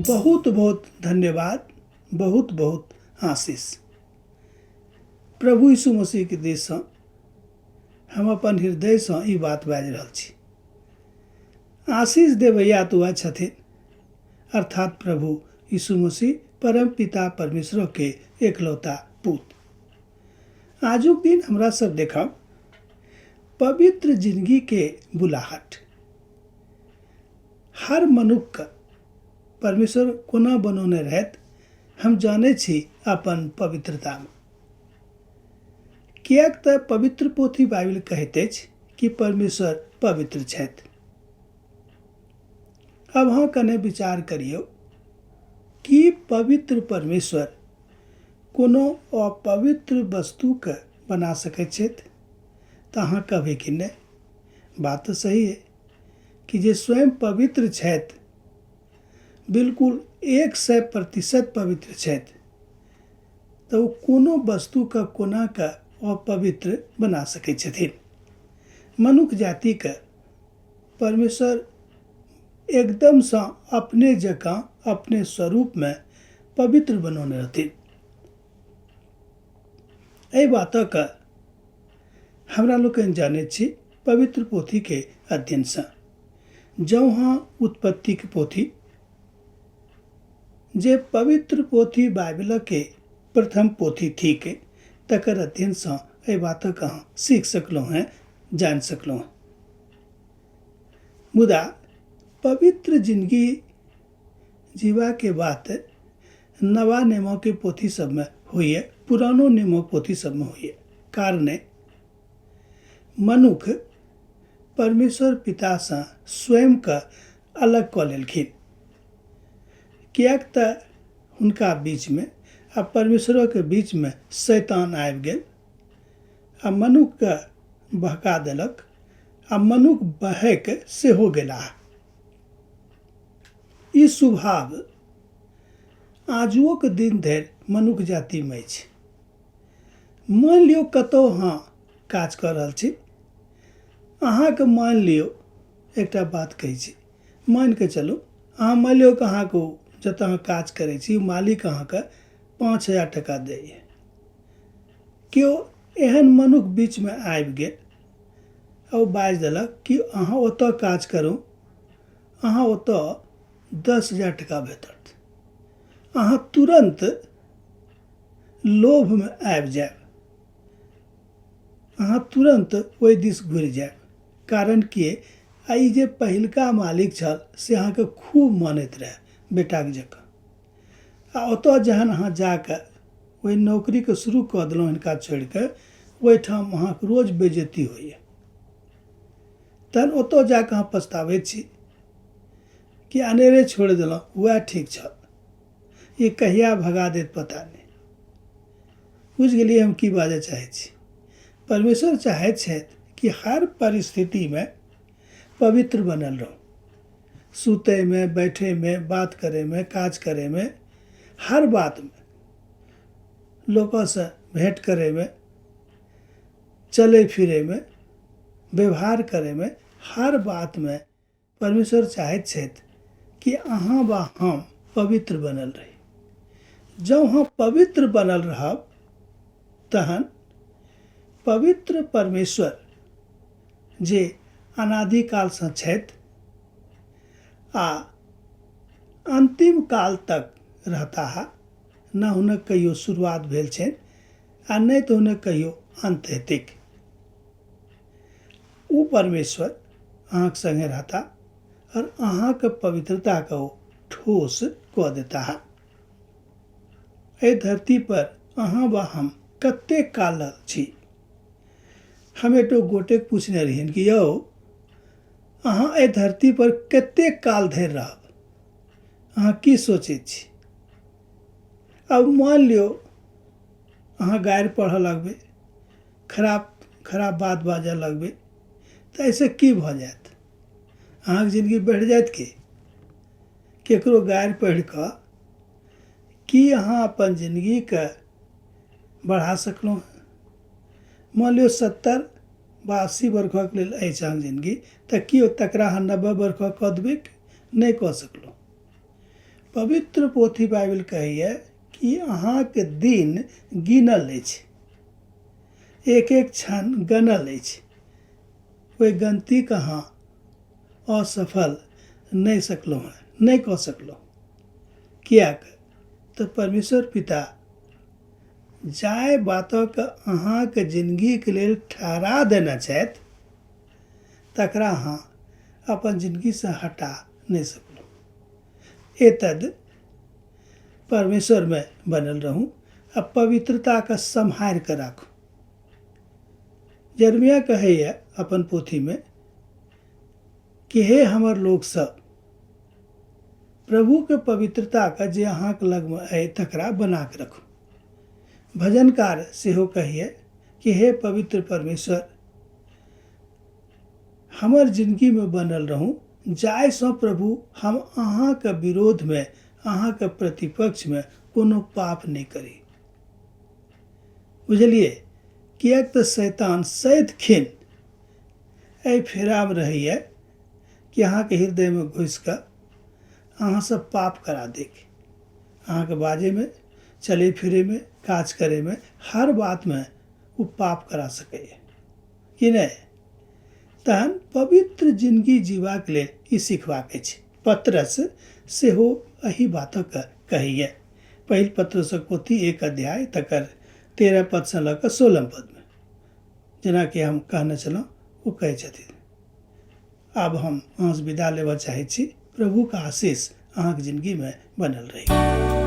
बहुत बहुत धन्यवाद, बहुत बहुत आशीष। प्रभु यीशु मसीहके दिससँ हम अपन हृदयसँ ई बात बाजि रहल छी। आशीष देवैया तऽ वएह छथिन, अर्थात प्रभु यीशु मसीह, परम पिता परमेश्वरके एकलौता पुत। आजुक दिन हमरा सब देखब पवित्र जिंदगी के बुलाहट। हर मनुख के परमेश्वर कोना बनौने रहथि हम जानै छी अपन पवित्रता में। किएक तऽ पवित्र पोथी बाइबिल कहैत अछि कि परमेश्वर पवित्र छथि। अब अहाँ कने विचार करियौ कि पवित्र परमेश्वर कोनो अपवित्र वस्तुके बना सकैत छथि? तऽ अहाँ कहबै कि नहि, बात तऽ सही है कि जे स्वयं पवित्र छथि, बिल्कुल 100% पवित्र छथि, तऽ ओ कोनो वस्तुके कोना कऽ अपवित्र बना सकैत छथिन। मनुख जातिके परमेश्वर एकदमसँ अपने जकाँ अपने स्वरूपमे पवित्र बनौने रहथिन। एहि बातक हमरा लोकनि जानैत छी पवित्र पोथीके अध्ययनसँ। जँ अहाँ उत्पत्तिके पोथी, जे पवित्र पोथी बाइबिलके प्रथम पोथी थिक, तकर अध्ययनसँ एहि बातक अहाँ सीख सकलहुँ हेँ, जानि सकलहुँ हेँ। मुदा पवित्र जिंदगी जीवाके बात नवा नियमके पोथी सबमे होइए, पुरानो नियमक पोथी सबमे होइए। कारणे मनुख परमेश्वर पितासँ स्वयंके अलग कऽ लेलखिन, किएक तऽ हुनका बीचमे आ परमेश्वरके बीचमे शैतान आबि गेल आ मनुखके बहका देलक आ मनुख बहक सेहो गेलाह। ई स्वभाव आजुओक दिन धरि मनुख जातिमे अछि। मानि लियौ कतहु अहाँ काज कऽ रहल छी, अहाँके मानि लियौ एकटा बात कहै छी, मानिके चलू अहाँ मानि लियौ कि अहाँके ओ जतऽ अहाँ काज करै छी मालिक अहाँके 5000 टाका दैए। केओ एहन मनुख बीचमे आबि गेल आ ओ बाजि देलक कि अहाँ ओतऽ काज करू, अहाँ ओतऽ 10,000 टाका भेटत। अहाँ तुरन्त लोभमे आबि जायब, अहाँ तुरन्त ओहि दिस घुरि जायब। कारण कि आ ई जे पहिलका मालिक छल से अहाँके खूब मानैत रहए बेटाके जकाँ, आ ओतऽ जहन अहाँ जाकऽ ओहि नौकरीके शुरू कऽ देलहुँ हिनका छोड़िकऽ, ओहिठाम अहाँके रोज बेइज्जती होइए। तहन ओतऽ जाकऽ अहाँ पछताबै छी कि अनेरे छोड़ि देलहुँ, वएह ठीक छल, ई कहिया भगा देत पता नहि। बुझि गेलियै हम की बाजऽ चाहै छी। परमेश्वर चाहैत छथि कि हर परिस्थितिमे पवित्र बनल रहू, सुतैमे, बैठैमे, बात करैमे, काज करैमे, हर बातमे, लोकसँ भेँट करैमे, चलै फिरैमे, व्यवहार करैमे, हर बातमे परमेश्वर चाहैत छथि कि अहाँ वा हम पवित्र बनल रही। जँ हम पवित्र बनल रहब तहन पवित्र परमेश्वर जे अनादिकालसँ छथि आ अन्तिम काल तक रहताह, न हुनक कहियो शुरुआत भेल छनि आ नहि तऽ हुनक कहियो अन्त हेतैक, ओ परमेश्वर अहाँके सङ्गे रहता आओर अहाँके पवित्रताके ओ ठोस कऽ देताह। एहि धरती पर अहाँ वा हम कतेक काल छी? हम एकटो गोटेक पूछने रहियनि कि यौ अहाँ एहि धरती पर कतेक काल धरि रहब, अहाँ की सोचैत छी? आब मान लियौ अहाँ गारि पढ़ऽ लगबै, खराब खराब बात बाजऽ लगबै, तऽ एहिसँ की भऽ जायत? अहाँके जिनगी बढ़ि जायत की? केकरो गारि पढ़ि कऽ की अहाँ अपन जिनगीके बढ़ा सकलहुँ हँ? मान लियौ 70 वा 80 बरखक लेल अछि अहाँके जिनगी, तऽ की तकरा अहाँ 90 बरखक कऽ देबै? नहि कऽ सकलहुँ। पवित्र पोथी बाइबिल कहैए कि अहाँके दिन गिनल अछि, एक एक क्षण गनल अछि। ओहि गनतीके अहाँ असफल नहि सकलहुँ हेँ, नहि कऽ सकलहुँ। किएक तऽ परमेश्वर पिता जाहि बातक अहाँके जिनगीके लेल ठहरा देने छथि तकरा अहाँ अपन जिनगीसँ हटा नहि सकलहुँ। एतद परमेश्वरमे बनल रहू आ पवित्रताके सम्हारि कऽ राखू। यिर्मयाह कहैए अपन पोथीमे कि हे हमर लोकसभ, प्रभुके पवित्रताके जे अहाँके लगमे अइ तकरा बना कऽ रखू। भजनकार सेहो कहैए कि हे पवित्र परमेश्वर, हमर जिनगीमे बनल रहू, जाहिसँ प्रभु हम अहाँके विरोधमे, अहाँके प्रतिपक्षमे कोनो पाप नहि करी। बुझलियै? किएक तऽ शैतान सदिखन एहि फेरामे रहैए कि अहाँके हृदयमे घुसिकऽ अहाँसँ पाप करा देक। अहाँके बाजैमे, चलै फिरैमे, काज करैमे, हर बातमे ओ पाप करा सकैए कि नहि? तहन पवित्र जिनगी जीबाक लेल ई सिखबाक अछि। पतरस सेहो एहि बातक कहैए। पहिल पतरसक पोथी 1 अध्याय तकर 13 पदसँ लऽ कऽ 16 पदमे, जेनाकि हम कहने छलहुँ, ओ कहै छथिन। आब हम अहाँसँ विदा लेबऽ चाहै छी। प्रभुके आशीष अहाँके जिनगीमे बनल रही।